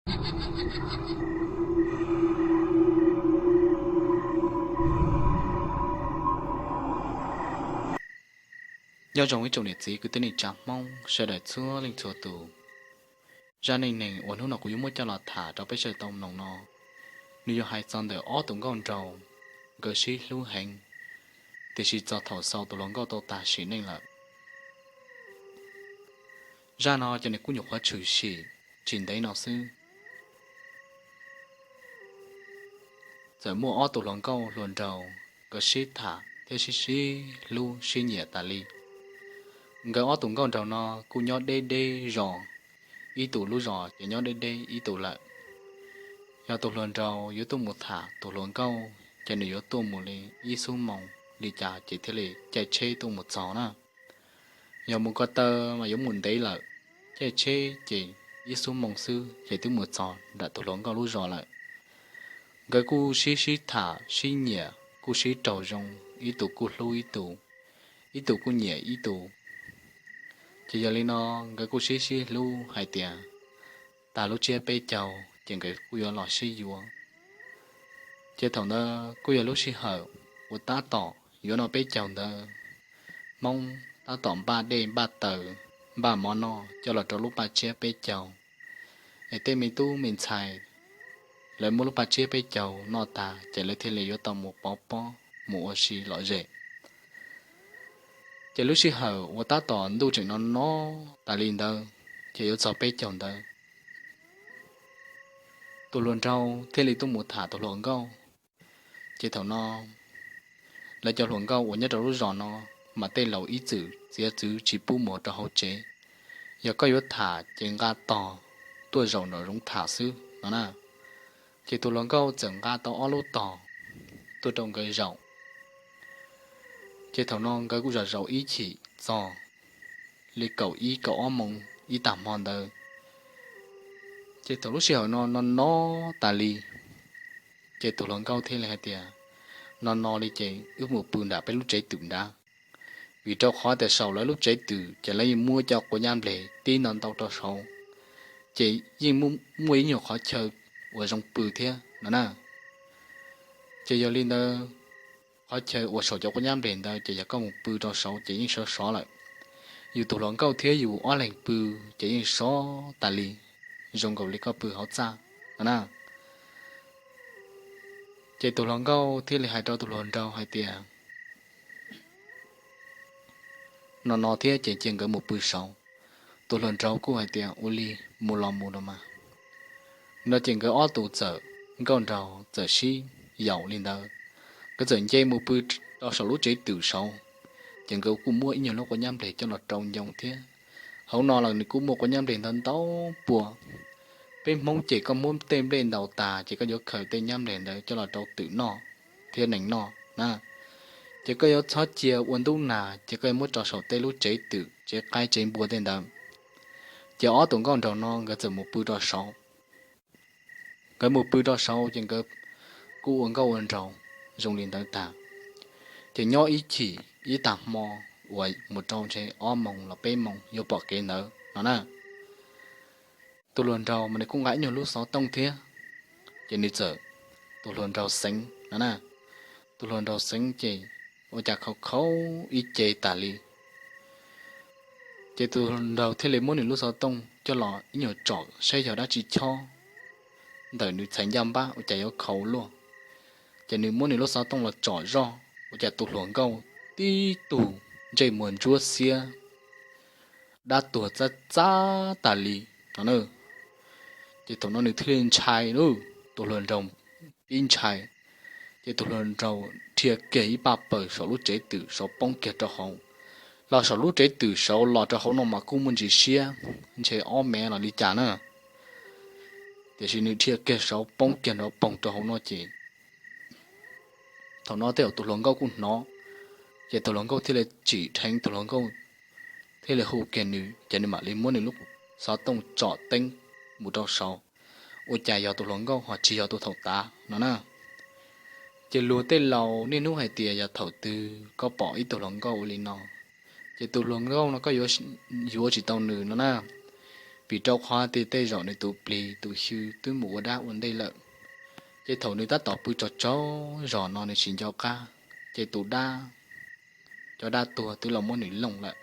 Nyob zoo ib tsoom niam txiv kwv tij neej tsa Hmoob sawv daws txhua leej txhua tus. Zaj neej neeg uas hnub no kuv yuav muab coj los tham rau peb sawv daws tau mloog no, nws yog hais txog ntawm ob tus nkauj nraug, nkawd sib hlub heev, tiam sis txog thaum xaus tus hluas nkauj tau tag sim neej lawm. Zaj no ces nws kuj nyuam qhuav tshwm sim tsis ntev no xwb. Txawm muaj ob tug hluas nkauj hluas nraug, nkawd sib tham thiab sib sib hlub sib nyiam tas li. Nkawd ob tus nkauj nraug no kuj nyob deb deb zos, ib tus lub zos ces nyob deb deb ib tus lawm. Yog tus hluas nraug yuav tuaj mus tham tus hluas nkauj ces nws yuav tuaj mus li ib xuab moos li cas ces thiaj li caij tsheb tuaj mus txog na. Yog mus ko taw mas yuav mus ntev lawm, caij tsheb ces ib xuab moos xwb ces twb mus txog nram tus hluas nkauj lub zos lawm. Nkawd kuj sib sib tham sib nyiam, kuj sib raug zoo, ib tus kuj hlub ib tus, ib tus kuj nyiam ib tus. Ces yog li no, nkawd kuj sib sib hlub hais tias tag lub tsiab peb caug ces nkawd kuj yuav los sib yuav. Ces thaum ntawd kuj yog lub sij hawm uas tab tom yuav noj peb caug ntawd, Hmoob tab tom npaj dej npaj taws, npaj mov noj coj los rau lub paj tsiab peb caug. Es tej me tub me ntxhais lawv muab lub paj tsiab peb caug noj tas ces lawv thiaj li yuav tau mus pov pob mus ua si lom zem. Ces lub sij hawm uas tab tom ntuj tseem no no tas li ntawd, ces yuav txog peb caug ntawd, tus hluas nraug thiaj li tuaj mus tham tus hluas nkauj. Ces thaum no lawv cov hluas nkauj uas nyob rau lub zos no mas tej laus ib txwm txiav txwv tsis pub mus rau hauv tsev. Yog koj yuav tham ces nqa tog tuaj zaum nraum zoov tham xwb no na. Ces tus hluas nkauj txawm nqa tau ob lub tog tuaj rau nkawd zaum. Ces thaum no nkawd kuj zaum zaum ib chim txog li kaum ib kaum ob moos ib tag hmo ntawd. Ces thaum lub sij hawm no no no tas li, ces tus hluas nkauj thiaj li hais tias, no no li ces wb mus pw nram peb lub tsev twm nrad, vim rau qhov tias saum lawv lub tsev twm ces lawv yeej muab cov quav nyab npleg tib ntau ntau rau saud, ces yeej muaj ib nyuag qhov chaw uas zoo pw thiab no na. Ces yog li ntawd, qhov chaw uas saum cov quav nyab npleg ntawd ces yog koj mus pw rau saud ces yeej sov sov lawm. Yus tus hluas nkauj thiab yus ob leeg pw ces yeej sov tas li, zoo nkaus li koj pw hauv txaj no na. Ces tus hluas nkauj thiaj li hais rau tus hluas nraug hais tias, no no thiab ces cia nkawd mus pw saud. Tus hluas nraug kuj hais tias ua li, mus los mus no mas. No ces nkawd ob tus txawm, nkauj nraug txawm sib yaum li ntawd, nkawd txawm nce mus pw rau saum lub tsev twm saud. Ces nkawd kuj muab ib nyuag lub quav nyab npleg coj los rau ncoo thiab. Hauv no los nws kuj muaj quav nyab npleg ntau ntau pua. Peb Hmoob ces koj muab tej nplej ntaus tas ces koj yuav khaws tej nyab npleg ntawd coj los rau twm noj thiab nees noj na. Ces koj yuav txhob cia ua ntub nag ces koj yuav muab rau saum tej lub tsev twm tsev qaib tsev npua tej ntawd. Ces ob tus nkauj nraug no nkawd txawm mus pw rau saud. Nkawd mus pw rau saud ces nkawd kuj ua nkauj ua nraug zoo li ntawd tag. Ces nyob ib chim ib tag hmo uas mus rau ntshe ob moos los peb moos yuav pom kev ntawd no na. Tus hluas nraug mas nws kuj nqa ib nyuag lub xov tooj thiab, ces nws txawm, tus hluas nraug xeev no na, tus hluas nraug xeev ces ua cas khauv khauv ib ce tas li. Ces tus hluas nraug thiaj li muab nws lub xov tooj coj los ib nyuag tsom saib yog dab tsi chob ntawm nws txhais ncaj npab ua cas yuav khauv luaj. Ces nws muab nws lub xov tooj los tsom zoj ua cas tus hluas nkauj tib tug ntsej muag ntsuab xiab, dab tuag txab txab tas li no na. Ces thaum no nws thiaj li ntshai lauj, tus hluas nraug pib ntshai. Ces tus hluas nraug dhia kiag ib paj paws saum lub tsev twm saud poob kiag rau hauv. Los saum lub tsev twm saud los rau hauv no mas kuj muaj ntsis siab, ntshe ob mev los li cas na. Tiam sis nws dhia kiag saud poob kiag nrov poog rau hauv no ces thaum no tej zaum tus hluas nkauj kuj hnov, ces tus hluas nkauj thiaj li tsim dheev, tus hluas nkauj thiaj li hu kiag nws ces nws mam li muab nws lub xov tooj tsom teeb mus rau saud, ua cas yog tus hluas nkauj ho tsis yog tus thaum tav no na. Ces luag tej laus niaj hnub hais tias yog thaum twg koj pom ib tug hluas nkauj ua li no, ces tus hluas nkauj no koj yuav, yuav tsis tau nws no na. vim rau qhov tias tej zaum nws tus plig tus xyw twb mus ua dab ua ntej lawm. Ces thaum nws tab tom pw tsaug tsaug zog no nws tsis nco qab, ces tus dab, cov dab tuag twb los muab nws looj lawm.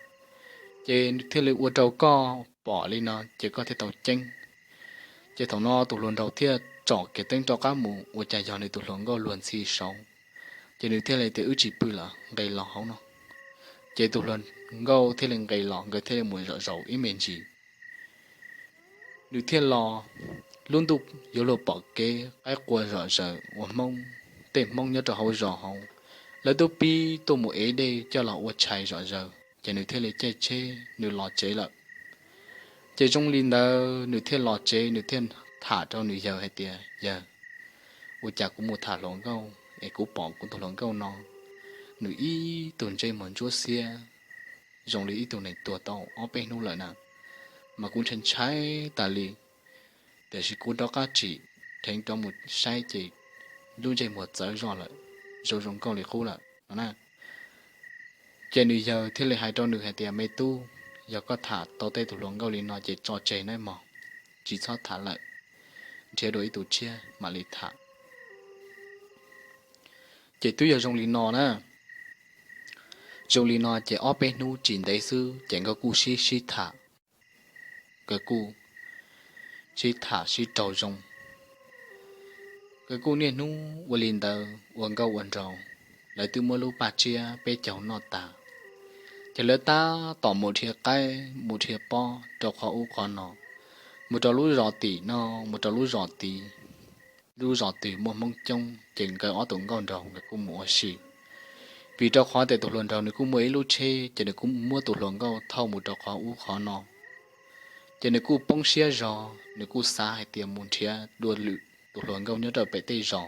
Ces thiaj li ua rau koj pom li no ces koj thiaj tau ceeb. Ces thaum no tus hluas nraug thiaj tsom kiag teeb rov qab mus ua cas yog nws tus hluas nkauj luag ntxhi saud. Ces nws thiaj li tias, wb tsis pw lawm, nqis los hauv no. Ces tus hluas nkauj thiaj li nqis los, nkawd thiaj li mus zom zaws ib me ntsis. Nws thiaj los, lub ntuj yuav luag pom kev qaib qua zom zaws uas Hmoob, tej Hmoob nyob rau hauv zos hauv, lawv twb pib tuaj mus ev dej coj los ua tshais zom zaws, ces nws thiaj li caij tsheb nws los tsev lawm. Ces zoo li ntawd nws thiaj los tsev, nws thiaj tham rau nws yawg hais tias, yawg, ua cas kuv mus tham hluas nkauj es kuv pom kuv tus hluas nkauj no, nws ib tug ntsej muag ntsuab xiab zoo li ib tug neeg tuag tau ob peb hnub lawm na, mas kuv ntshai ntshai tas li. Tiam sis kuv rov qab tsim dheev rov mus saib ces lub ntsej muag txawv zog lawm, zoo zoo nkauj li qub lawm no na. Ces nws yawg thiaj li hais rau nws hais tias, me tub, yog koj tham tau tej tus hluas nkauj li no ces tso tseg nawb mog, tsis txhob tham lawm, nrhiav dua ib tug tshiab mam li tham. Ces twb yog zoo li no na, zoo li no ces ob peb hnub tsis ntev xwb ces nkawd kuj sib sib tham, nkawd kuj sib tham sib raug zoo. Nkawd kuj niaj hnub ua li ntawd ua nkauj ua nraug, lawv twb muab lub paj tsiab peb caug noj tas, ces lawv tab tom mus dhia qaib mus dhia pob rau qhov ub qhov no, mus rau lub zos tim no, mus rau lub zos tid, lub zos twg muaj Hmoob coob ces nkawd ob tug nkauj nraug nkawd kuj mus ua si. Vim rau qhov tias tus hluas nraug nws kuj muaj ib lub tsheb ces nws kuj muab tus hluas nkauj thauj mus rau qhov ub qhov no. Ces nws kuj poob siab zog, nws kuj xav hais tias mus nrhiav dua lwm tus hluas nkauj nyob rau pem tej zos,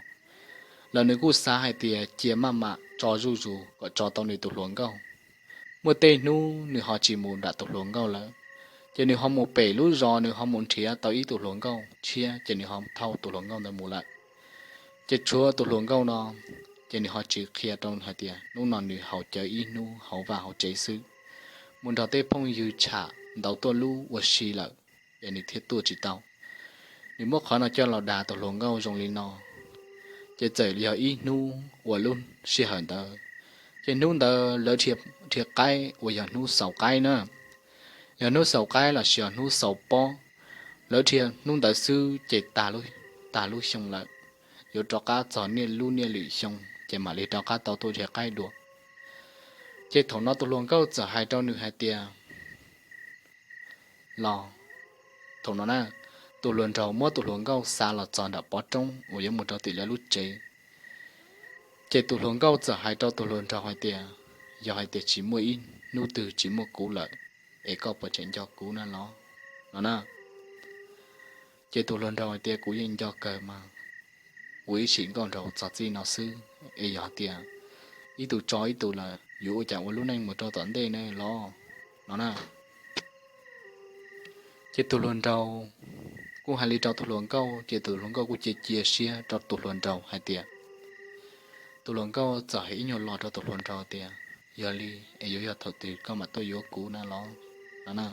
los nws kuj xav hais tias cia maj mam tso zuj zus kom tso tau nws tus hluas nkauj. Muaj tej hnub nws ho tsis mus nram tus hluas nkauj lawm, ces nws ho mus pem lub zos nws ho mus nrhiav tau ib tug hluas nkauj tshiab ces nws ho thauj tus hluas nkauj ntawd mus lawm. Ces tshuav tus hluas nkauj no, ces nws ho tsis qhia rau hais tias hnub no nws haus cawv ib hnub hauv vaj hauv tsev xwb, mus nrog tej phooj ywg tsham ntau tuaj lub ua si lawm, ces nws thiaj tuaj tsis tau. Nws muab qhov no coj los dag tus hluas nkauj zoo li no. Ces txawm yog ib hnub uas lub sij hawm ntawd, ces hnub ntawd lawv dhia qaib uas yog hnub xaus qaib na, yog hnub xaus qaib los sis yog hnub xaus pob, lawv dhia hnub ntawd xwb ces tag lub xyoo lawm, yuav rov qab txog niaj lub niaj lwm xyoo ces mam li rov qab tau tuaj dhia qaib dua. Ces thaum no tus hluas nkauj txawm hais rau nws hais tias, los, thaum no na, tus hluas nraug muab tus hluas nkauj xa los txog nram pov roob uas yuav mus rau tim lawv lub tsev. Ces tus hluas nkauj txawm hais rau tus hluas nraug hais tias, yog hais tias tsis muaj ib hnub twg tsis muaj kuv lawm, es koj puas tseem nco kuv na los? No na. Ces tus hluas nraug hais tias, kuv yeej nco kawg mas, ua ib sim nkauj nraug txog txij no xwb es yog tias ib tug tso ib tug lawm yuav ua cas ua lub neej mus rau tom ntej ne los? No na. Ces tus hluas nraug kuj hais li rau tus hluas nkauj, ces tus hluas nkauj kuj cia cia siab rau tus hluas nraug hais tias, tus hluas nkauj txawm hais ib nyuag lo rau tus hluas nraug tias, yog li es yuav yog thaum twg koj mam tuaj yuav kuv na los? No na.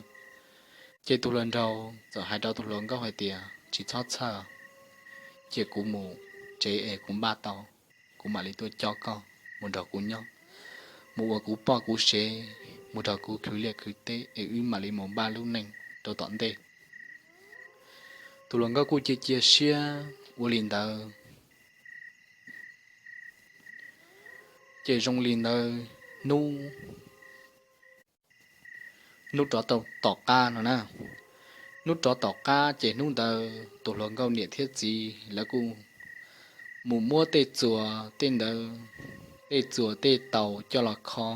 Ces tus hluas nraug txawm hais rau tus hluas nkauj hais tias, tsis txhob txhawj, cia kuv mus tsev es kuv npaj tau, kuv mam li tuaj coj koj mus nrog kuv nyob, mus ua kuv poj kuv sev, mus nrog kuv khwv liaj khwv teb es wb mam li mus npaj lub neej rau tom ntej. Tus hluas nkauj kuj cia cia siab ua li ntawd. Ces zoo li ntawd, hnub, hnub rov tau tom qab no na, hnub rov tom qab ces hnub ntawd tus hluas nkauj niam thiab txiv lawv kuj mus muab tej txuas tej ntawd, tej txuas tej taus coj los kho,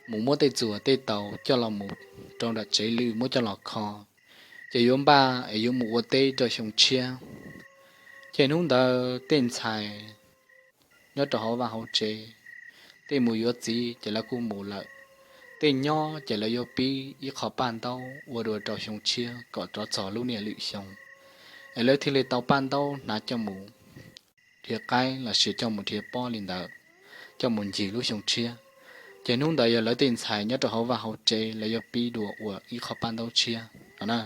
mus muab tej txuas tej taus coj los mus rau nram tsev lwj muab coj los kho, ces yuav npaj es yuav mus ua teb rau xyoo tshiab. Ces hnub ntawd tej ntxhais nyob rau hauv vaj hauv tsev, tej mus yuav txiv ces lawv kuj mus lawm, tej nyob ces lawv yuav pib ib qho paj ntaub ua dua rau xyoo tshiab kom rov txog lub niaj lwm xyoo, es lawv thiaj li tau paj ntaub hnav coj mus dhia qaib los sis coj mus dhia pob li ntawd, coj mus ncig lub xyoo tshiab. Ces hnub ntawd yog lawv tej ntxhais nyob rau hauv vaj hauv tsev, lawv yuav pib dua ua ib qhov paj ntaub tshiab no na.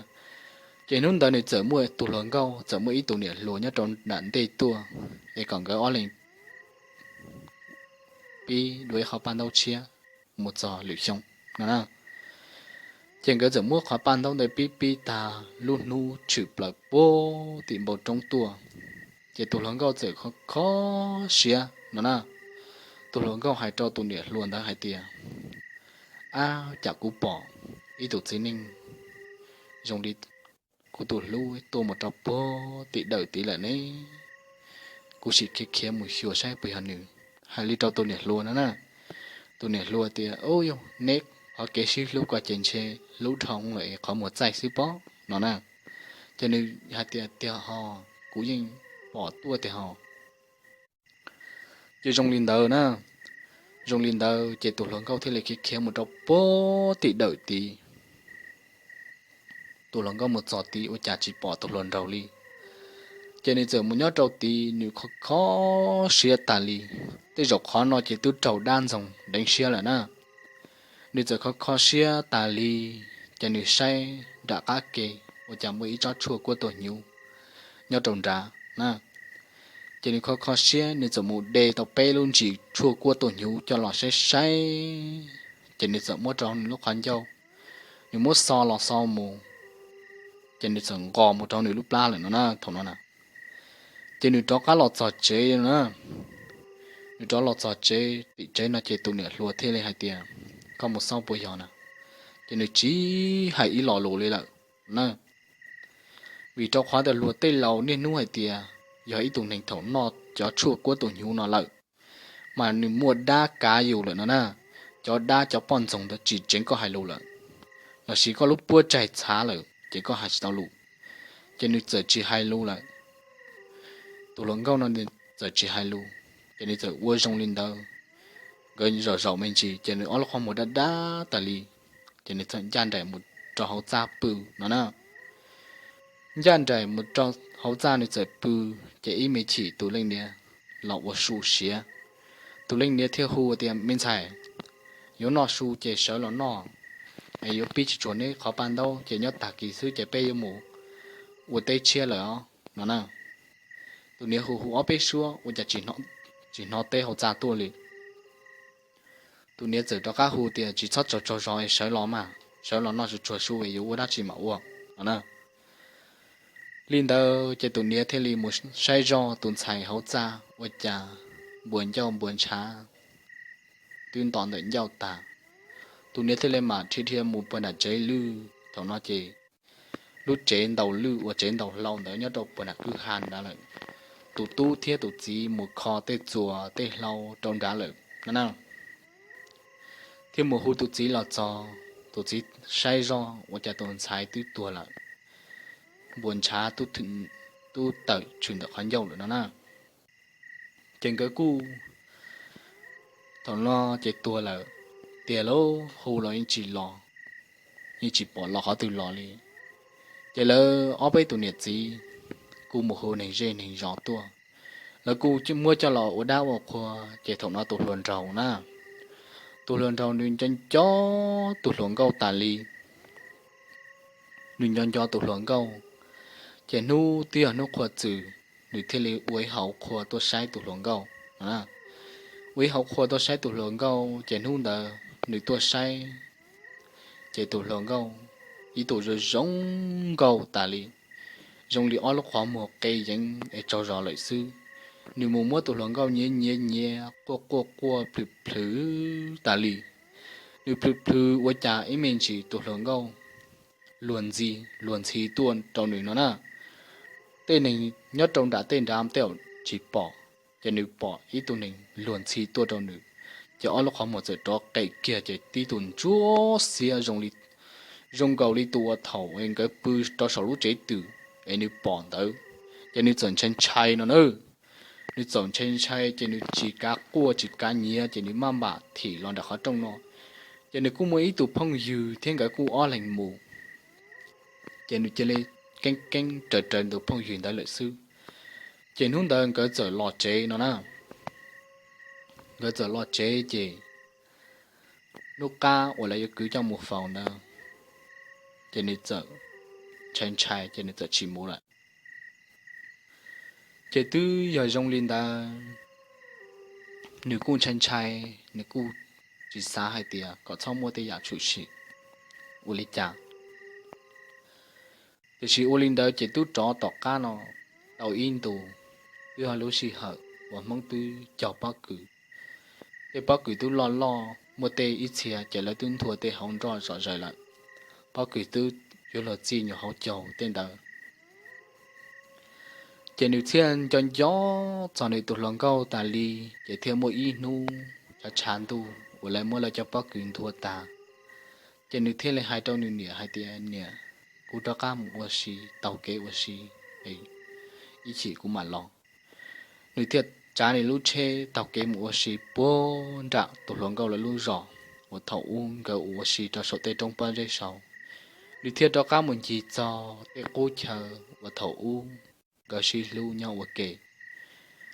Ces hnub ntawd nws txawm muaj tus hluas nkauj, txawm muaj ib tug niam hluas nyob rau nram ntej tuaj, es kom nkawd ob leeg pib dua ib qhov paj ntaub tshiab mus txog lwm xyoo no na. Ces nkawd txawm muab qhov paj ntaub ntawd pib pib tag, lub hnub tshwm plaws puag tim npoo roob tuaj. Ces tus hluas nkauj txawm kho kho siab no na. Tus hluas nkauj hais rau tus niam hluas ntawd hais tias, Ab, cas kuv pom ib tug txiv neej zoo li kuv tus hlub tuaj mus rau puag tim dawm tid lawm ne. Kuv sim khiav khiav mus xyuas saib puas yog nws. Hais li rau tus niam hluas no na. Tus niam hluas tias, Ub, yog neb qhov kev sib hlub ko ces ntshe hlub dhau lawm es qhov muag txaij xwb pob no na. Ces nws hais tias, Tiag ho, kuv yeej pom tuaj tiag ho. Ces zoo li ntawd na, zoo li ntawd ces tus hluas nkauj thiaj li khiav khiav mus rau puag tim dawm tid. Tus hluas nkauj mus txog tid ua cas tsis pom tus hluas nraug li. Ces nws txawm mus nyob rau tid, nws kho kho siab tas li. Tej zaum qhov no ces twb raug dab ntxoog deev siab lawm na. Nws txawm kho kho siab tas li, ces nws saib nram qab ke, ua cas muaj ib tsob tshuaj kuab tuag hnyuv nyob rau nrad na. Ces nws kho kho siab, nws txawm mus de tau peb lub ntsis tshuaj kuab tuag hnyuv coj los saib saib, ces nws txawm muab rau nws lub qhov ncauj, nws muab xo los xo mus, ces nws txawm nqos mus rau nws lub plab lawm no na, thaum no na. Ces nws rov qab los txog tsev no na. Nws rov los txog tsev, tim tsev no ces tus niam hluas thiaj li hais tias, Koj mus xauj puas yog na? Ces nws tsis hais ib lo lus li lawm na. Vim rau qhov tias luag tej laus niaj hnub hais tias yog ib tug neeg thaum noj cov tshuaj kuab tuag hnyuv no lawm, mas nws muaj dab kav yus lawm no na. Cov dab cov poj ntxoog ntawd tsis tseev koj hais lus lawm, los sis koj lub puab tsaig txhav lawm ces koj hais tsis tau lus. Ces nws txawm tsis hais lus lawm. Tus hluas nkauj no txawm tsis hais lus, ces nws txawm ua zoo li ntawd. Nkawd zaum zaum me ntsis ces nws ob lub qhov muag dab dab tas li, ces nws txawm ncaj nraim mus rau hauv txaj pw no na. Ncaj nraim mus rau hauv txaj nws txawm pw, ces ib me chim tus leej niam los ua su siav. Tus leej niam thiaj hu tias, Me ntxhais, yuav noj su ces sawv los noj, es yuav pib tsis tsuag neb qhov paj ntaub ces nyob tag kis xwb ces peb yuav mus ua teb tshiab lawm os no na. Tus niam hu hu ob peb suab ua cas tsis hnov teb hauv txaj tuaj li. Tus niam txawm rov qab hu tias, Tsis txhob tsaug tsaug zog es sawv los mas, sawv los noj tsuag tsuag su es yuav ua dab tsi mam ua no na. Li ntawd ces tus niam thiaj li mus saib zoj tus ntxhais hauv txaj ua cas npuas ncauj npuas ntshav twb nto ntawm ncauj tag. Tus niam thiaj li mam dhia dhia mus puag nram tsev lwj. Thaum no ces lub tsev ntaus lwj uas tsev ntaus hlau ntawd nyob rau puag nram kwj ha nrad lawm. Tus tub thiab tus txiv mus kho tej txuas tej hlau rau nrad lawm no na. Thiaj mus hu tus txiv los txog, tus txiv saib zoj ua cas tus ntxhais twb tuag lawm, npuas ntshav twb tawm tshwm ntawm qhov ncauj lawm no na. Ces nkawd kuj, thaum no ces tuag lawm, tiag lauj, hu los yeej tsis los, yeej tsis pom los qhov twg los li. Ces lawv ob peb tus niam txiv kuj mus hu neeg zej neeg zos tuaj, lawv kuj muab coj los ua dab ua qhua. Ces thaum no tus hluas nraug na, tus hluas nraug nws nco nco tus hluas nkauj tas li. Nws nco nco tus hluas nkauj, ces hnub twb yog hnub qhua txwm, nws thiaj li ua ib hauv qhua tuaj saib tus hluas nkauj. Ua ib hauv qhua tuaj saib tus hluas nkauj, ces hnub ntawd nws tuaj saib, ces tus hluas nkauj ib tug zoo zoo nkauj tas li, zoo li ob lub qhov muag qe yeev es tsaug zog lawm xwb. Nws mus muab tus hluas nkauj nyiav nyiav nyiav quaj quaj quaj plhws plhws tas li. Nws plhws plhws ua cas ib me ntsis tus hluas nkauj luag ntxhi luag ntxhi tuaj rau nws no na. Tej neeg nyob rau nram tej nrad tej zaum tsis pom, ces nws pom ib tug neeg luag ntxhi tuaj rau nws, ces ob lub qhov muag txawm rov qem kiag ces tib tug ntsuab xiab zoo nkaus li tus uas thaum es nkawd pw rau saum lub tsev twm es nws pom ntawd, ces nws txawm ntshai ntshai no na. Nws txawm ntshai ntshai ces nws tsis kav quaj tsis kav nyiav ces nws maj mam thim los nram qhov rooj no. Ces nws kuj muaj ib tug phooj ywg thiab nkawd kuj ob leeg mus, ces nws cia li keeb keeb raws raws tus phooj ywg ntawd lawm xwb. Ces hnub ntawd nkawd txawm los tsev no na. Nkawd txawm los tsev ces lub qab uas lawv yuav kwv coj mus faus ntawd, ces nws txawm ntshai ntshai ces nws txawm tsis mus lawm. Ces twb yog zoo li ntawd, nws kuj ntshai ntshai, nws kuj tsis xav hais tias kom txhob muaj tej yam tshwm sim ua li cas. Tiam sis ua li ntawd ces twb rov tom qab no tau ib ntus, twb yog lub sij hawm uas Hmoob twb cog pob kws. Tej pob kws twb loj loj, muaj tej ib txhia ces lawv twb nthua tej hauv nroj zom zaws lawm. Pob kws twb yuav luag txij nyuag hauv caug tej ntawd. Ces nws thiaj nco nco txog nws tus hluas nkauj tas li, ces thiaj muaj ib hnub tshav tshav ntuj uas lawv muab lawv cov pob kws nthua tas. Ces nws thiaj li hais rau nws niam hais tias, Niam, kuv rov qab mus ua si, taug kev ua si, ib chim kuv mam los. Nws thiaj tsav nws lub tsheb taug kev mus ua si puag nram tus hluas nkauj lawv lub zos uas thaum ub nkawd ua si rau saum tej roob pob zeb saud. Nws thiaj rov qab mus ncig txog tej qub chaw uas thaum ub nkawd sib hlub nyob ua ke.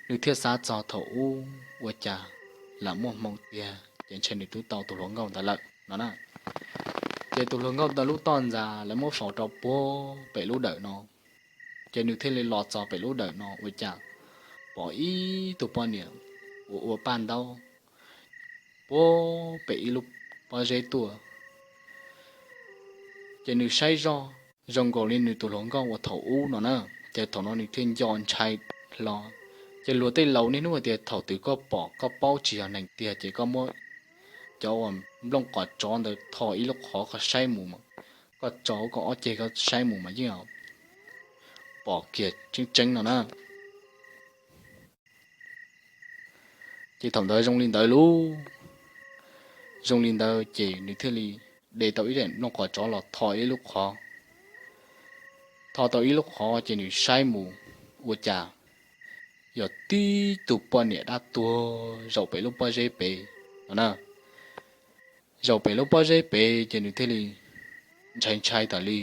Nws thiaj xav txog thaum ub ua cas lam muaj hmoo tiag ces ntshe nws twb tau tus hluas nkauj ntawd lawm no na. Ces tus hluas nkauj ntawd lub toj ntxas lawv muab faus rau puag pem lub dawm no. Ces nws thiaj li los txog pem lub dawm no ua cas pom ib tug poj niam uas ua paj ntaub puag pem ib lub pob zeb tuaj. Ces nws saib zoj zoo nkaus li nws tus hluas nkauj uas thaum ub no na. Ces thaum no nws thiaj nco ntshai hlo. Ces luag tej laus niaj hnub hais tias thaum twg koj pom koj paub tsis yog neeg tiag ces koj muab cov uas nplooj qos tsov ntawd tho ib lub qhov koj saib mus, koj tso koj ob ceg koj saib mus mas yeej pom kiag tseeb tseeb no na. Ces thaum ntawd zoo li ntawd lauj, zoo li ntawd ces nws thiaj li de tau ib daim nplooj qos tsov los tho ib lub qhov. Tho tau ib lub qhov ces nws saib mus ua cas yog tib tug poj niam dab tuag zaum pem lub pob zeb pem no na. Zaum pem lub pob zeb pem ces nws thiaj li ntshai ntshai tas li.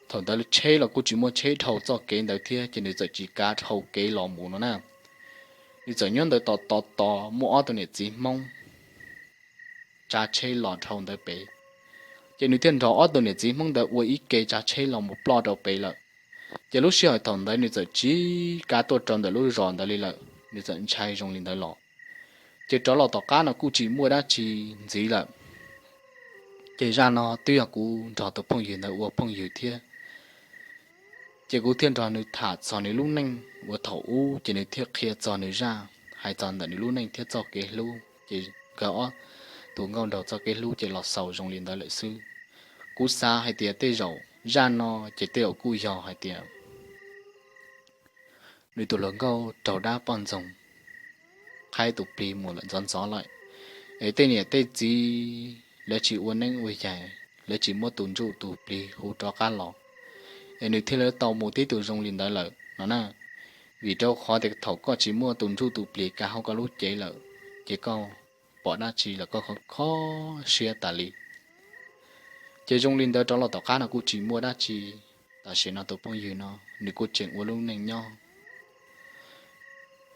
Thaum ntawd tsheb los kuj tsis muaj tsheb dhau txoj kev ntawd thiab ces nws txawm tsis kav dhau kev los mus no na. Nws txawm nyob ntawd tos tos tos muaj ob tug niam txiv Hmoob tsav tsheb los dhau ntawd pem. Ces nws thiaj nrog ob tug niam txiv Hmoob ntawd ua ib ke tsav tsheb los mus ploj rau pem lawm. Ces lub sij hawm thaum ntawd nws txawm tsis kav tuaj rau ntawm lub zos ntawd li lawm, nws txawm ntshai zoo li ntawd los. Ces rov los tom qab no kuj tsis muaj dab tsi ntxiv lawm. Ces zaj no twb yog kuv nrog tus phooj ywg ntawd ua phooj ywg thiab. Ces kuv thiaj nrog nws tham txog nws lub neej uas thaum ub, ces nws thiaj qhia txog nws zaj, hais txog ntawm nws lub neej thiab txoj kev hlub. Ces nkawd ob tug nkauj nraug txoj kev hlub ces los xaus zoo li ntawd lawm xwb. Kuv xav hais tias tej zaum zaj no ces tej zaum kuj yog hais tias nws tus hluas nkauj raug dab poj ntxoog qhaib tus plig mus lawm ntxov ntxov lawm, es tej niam tej txiv lawv tsis ua neeb ua yaig, lawv tsis muab tus ntsuj tus plig hu rov qab los, es nws thiaj li tau mus tib tug zoo li ntawd lawm no na. Vim rau qhov tias thaum koj tsis muaj tus ntsuj tus plig kav hauv koj lub cev lawm, ces koj pom dab tsi los koj kho kho siab tas li. Ces zoo li ntawd rov los tom qab no kuj tsis muaj dab tsi. Tam sim no tus phooj ywg no nws kuj tseem ua lub neej nyob,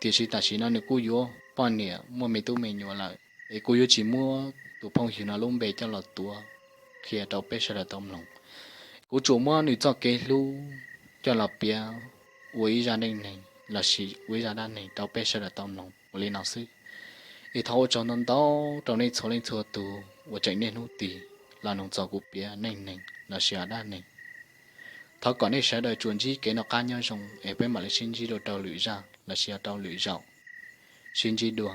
tiam sis tam sim no nws kuj yuav poj niam muaj me tub me nyuam lawm, es kuv yuav tsis muab tus phooj ywg no lub npe coj los tuav qhia rau peb sawv daws tau mloog. Kuv tsuas muab nws txoj kev hlub coj los piav ua ib zaj neej neeg lossis ua ib zaj dab neeg rau peb sawv daws tau mloog ua li no xwb. Es thov ua tsaug ntau ntau rau nej txhua leej txhua tus uas tseem niaj hnub tig los mloog txog kuv piav neej neeg lossis dab neeg. Thov kom nej sawv daws tsuas ntsib kev noj qab nyob zoo es peb mam li sib ntsib dua rau lwm zaj lossis rau lwm zaus. Sib ntsib dua.